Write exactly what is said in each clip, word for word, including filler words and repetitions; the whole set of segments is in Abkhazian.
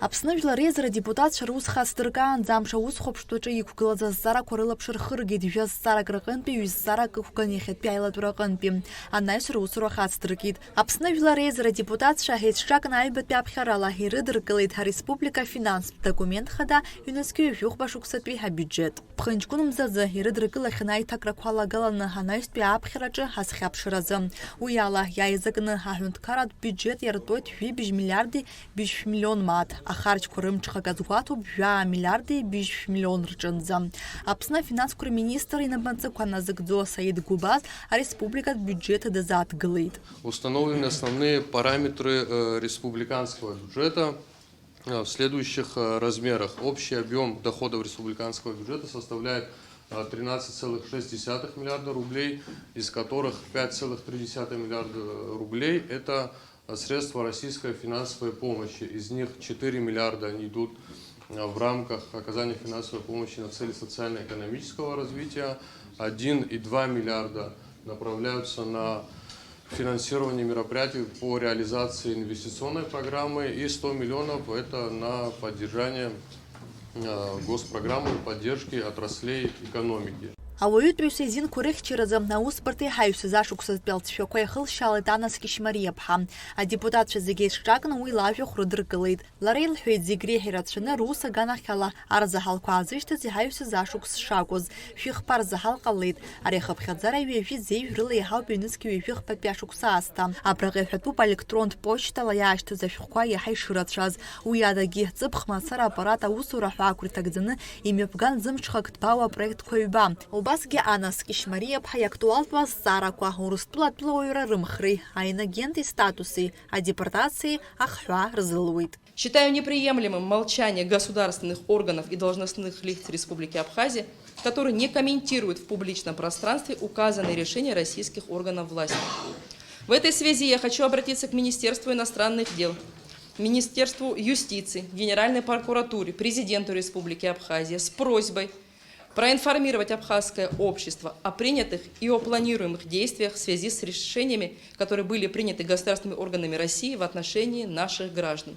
Аԥсны Жәлар Реизара адепутатцәа рус хацдыркаанӡа амш аусхәаԥштәаҿы иқәгылаз азҵаарақәа рылаԥш рхыргеит, жәа зҵаарак рҟынтәи ҩ-зҵаарак ықәган иахьатәи аилатәара аҟынтәи анаҩс русура хацдыркит. Аԥсны Жәлар Реизара адепутатцәа еицҿакны аҩбатәи аԥхьарала ирыдыркылеит ареспублика афинанстә документ хада ҩнызқьи ҩажәи хәба шықәсатәи абиуџьет. Ԥхынҷкәын мзазы ирыдыркылахьан аиҭакрақәа алагаланы анаҩстәи аԥхьараҿы азхьаԥшразы. Уи ала, иааизакны аҳәынҭқарратә биуџьет иартуеит жәибжь миллиарди быжьшә миллион мааҭ, ахарџьқәа рымҽхак азгәаҭоуп жәаа миллиарди быжьшә миллион рҿынӡа. Аԥсны афинансқәа рминистр инапаҵыхәа назыгӡо Саид Гәыбаз ареспубликатә биуџьет дазааҭгылеит. Установлены основные параметры, э, республиканского бюджета, э, в следующих, э, размерах. Общий объём доходов республиканского бюджета составляет, э, тринадцать целых шесть десятых миллиарда рублей, из которых пять целых три десятых миллиарда рублей — это, э, средства российской финансовой помощи. Из них четыре миллиарда, они идут, э, в рамках оказания финансовой помощи на цели социально-экономического развития, один и два миллиарда направляются на финансирование мероприятий по реализации инвестиционной программы и сто миллионов — это на поддержание, э, госпрограммы поддержки отраслей экономики. Ауаҩытәыҩса изинқәа рыхьчаразы аусбарҭа иҳаҩсыз ашықәсазтәи алҵшәақәа иахылшьаалеит Анас Кьышьмариаԥҳа. Адепутатцәа зегьы еиҿҿакны уи лажәахә рыдыркылеит. Лара илҳәеит, зегь реиҳа ирацәаны рус аганахьала арзаҳалқәа аазышьҭыз иҳаҩсыз ашықәс шакәыз. Шәихԥа рзаҳал ҟалеит. Ари ахыԥхьаӡара ҩажәи зеижә рыла иаҳауп ҩнызқь ҩажәи хԥатәи ашықәс аасҭа. Абраҟа иҳәатәуп аелектронтә почтала иаашьҭыз ашәҟәқәа иаҳа ишырацәаз. Уи адагьы, ҵыԥх мацара аппарат аусура ҳәа ақәырҭагӡаны имҩаԥган зымҽхак ҭбаау апроектқәа ҩба. Убасгьы Анас Кьышьмариаԥҳа иактуалтәу азҵаарақәа, Урыстәыла атәылауаҩра рымхреи, аинагенти статуси, адепортациеи ахҳәаа рзылуеит. Считаю неприемлемым молчание государственных органов и должностных лиц Республики Абхазия, которые не комментируют в публичном пространстве указанные решения российских органов власти. В этой связи я хочу обратиться к Министерству иностранных дел, Министерству юстиции, Генеральной прокуратуре, Президенту Республики Абхазия с просьбой проинформировать абхазское общество о принятых и о планируемых действиях в связи с решениями, которые были приняты государственными органами России в отношении наших граждан.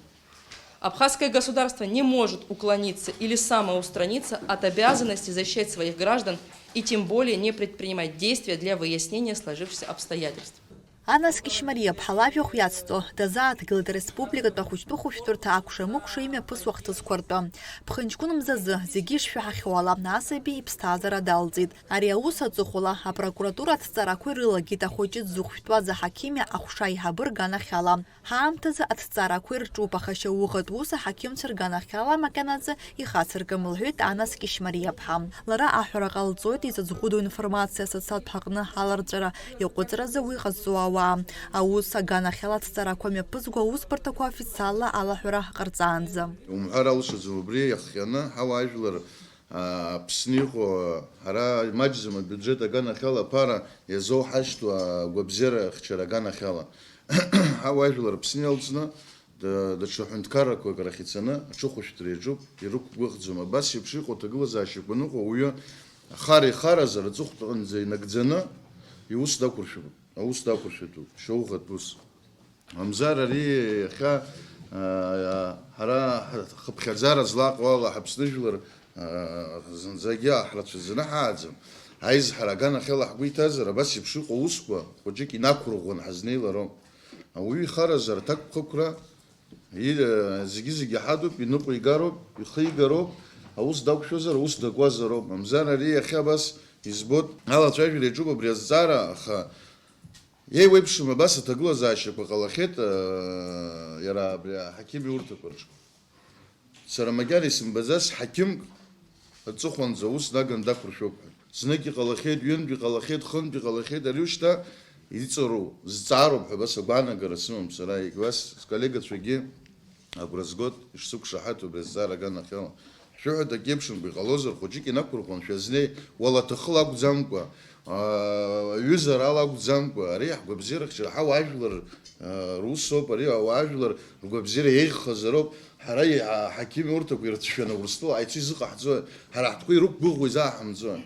Абхазское государство не может уклониться или самоустраниться от обязанности защищать своих граждан и тем более не предпринимать действия для выяснения сложившихся обстоятельств. Анас Кьышьмариаԥҳа лажәахә иацҵо, дазааҭгылеит ареспубликатә ахәыҷтәы хәышәтәырҭа акәша-мыкәша имҩаԥысуа ахҭысқәа ртәы. Ԥхынҷкәын мзазы, зегьы ишшәаҳахьоу ала, асаби иԥсҭазаара далҵит. Ари аус аҵыхәала апрокуратура аҭҵаарақәа ирылагеит ахәыҷы дзыхәшәтәуаз аҳақьыми аҟәша аиҳабы рганахьала. Ҳаамҭазы аҭҵаарақәа ирҿуп, аха шьауӷатә ус аҳақьымцәа рганахьала макьанаӡа ихацыркым, лҳәеит Анас Кьышьмариаԥҳа. Лара аҳәара ҟалҵоит изызгәыдоу информациа асоциалтә ҳаҟны аларҵәара иаҟәыҵразы уи ҟазҵо ауаа. Аус аганахьала аҭҵаарақәа мҩаԥызго аусбарҭақәа официалла алаҳәара ҟарҵаанӡа. Умҳәар алшаӡом, убри иахҟьаны ҳауаажәлар, аа, Аԥсны иҟоу, ҳара имаҷӡам абиуџьет аганахьала аԥара иазоуҳашьҭуа агәабзиара ахьчара аганахьала. Ҳауаажәлар Аԥсны иалҵны, да-, даҽа ҳәынҭқаррақәак рахь ицаны аҽыхәышәтәра иаҿуп, ирықәгәыӷӡом. Абас еиԥш иҟоу аҭагылазаашьақәа аныҟоу ауаҩы ахара ихаразар аҵыхәтәанӡа инагӡаны иус дақәыршәатәуп, аус дақәыршәатәуп, шьауӷатә ус. Мамзар ари иахьа, аа, ҳара ҳхыԥхьаӡара злаҟоу ала ҳаԥсны жәлар, аа, зынӡагьы ҳрацәаӡаны ҳааӡам. Аизҳара аганахьала ҳгәы иҭазар, абас еиԥш иҟоу аусқәа хәыҷык инақәырӷәӷәаны ҳазнеилароуп. Ауаҩы ихаразар аҭакԥхықәра, и-, зегьы-зегьы ҳадуп, иныҟәигароуп, ихигароуп, аус дақәшәозар, аус дакуазароуп. Мамзар ари иахьа абас избоит, алацәажәара иаҿуп абри азҵаара, аха еиуеиԥшым абас аҭагылазаашьақәа ҟалахьеит, э, иара абри аҳақьым иурҭақәа рҿы. Сара макьана исымбаӡац ҳақьымк аҵыхәанӡа аус наган дақәыршәоуп ҳәа. Знык иҟалахьеит, ҩынтә иҟалахьеит, хынтә иҟалахьеит, ари ушьҭа иҵару, зҵаароуп ҳәа абас агәаанагара сымам сара, егьуас сколлегацәагьы агәра згоит, ишсықәшаҳаҭу абри азҵаара аганахьала. Шәыҳәа дагьеиԥшымкәа иҟалозар, хәыҷык инақәырӷәӷәан шәазнеи, уалаҭахыла акәӡамкәа, аа, ҩызарала акәӡамкәа, ари ҳгәабзиара хьчара, ҳауаажәлар, аа, русоуп, ари ауаажәлар ргәабзиара еиӷьхазароуп, ҳара иҳа-, ҳақьым иурҭақәа ирцәшәаны Урыстәыла ааицәа изыҟаҳҵои, ҳара ҳтәқәа ирықәгәыӷуа изааҳамҵои?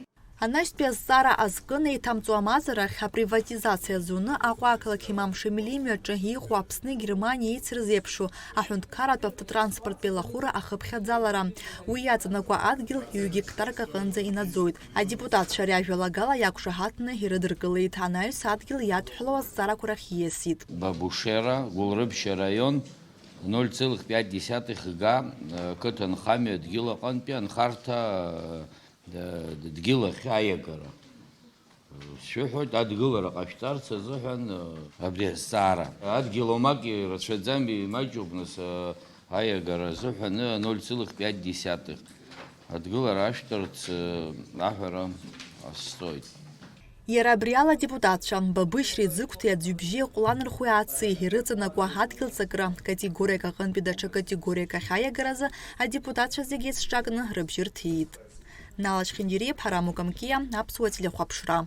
Анаҩстәи азҵаара азкын еиҭамҵуа амазарахь априватизациа зуны Аҟәа ақалақь Имам Шамили имҩаҿы иҟоу Аԥсни Германиеи еицырзеиԥшу аҳәынҭқарратә автотранспорттә еилахәыра ахыԥхьаӡалара. Уи иаҵанакуа адгьыл ҩ-гектарк аҟынӡа инаӡоит. Адепутатцәа ари ажәалагала иақәшаҳаҭны ирыдыркылеит, анаҩс адгьыл иадҳәалоу азҵаарақәа рахь ииасит. Бабушера, Гәылрыԥшь араион, ноль целых пять десятых га, э, қыҭанхамҩа дгьыл аҟынтәи анхарҭа, э, д-, дгьыл ахь аиагара. Сшәыҳәоит, адгылара ҟашәҵарц азыҳәан, э, абри азҵаара. Адгьыл омак ирацәаӡам, имаҷуп, нас, э, аиагара азыҳәан, э, ноль целых пять десятых. Адгылара ашәтәарц, э, аҳәара ҟасҵоит. Иара абри ала адепутатцәа Бабышьреи Ӡыгәҭеи аӡҩыбжьи ҟәланырхәи аацы ирыҵанакуа адгьыл ҵакра категориак аҟынтәи даҽа категориак ахь аиагаразы адепутатцәа зегьы еицҿакны рыбжьы рҭеит. Налач Хьынџьариа, Ԥараму Камкиа, Аԥсуа телехәаԥшра.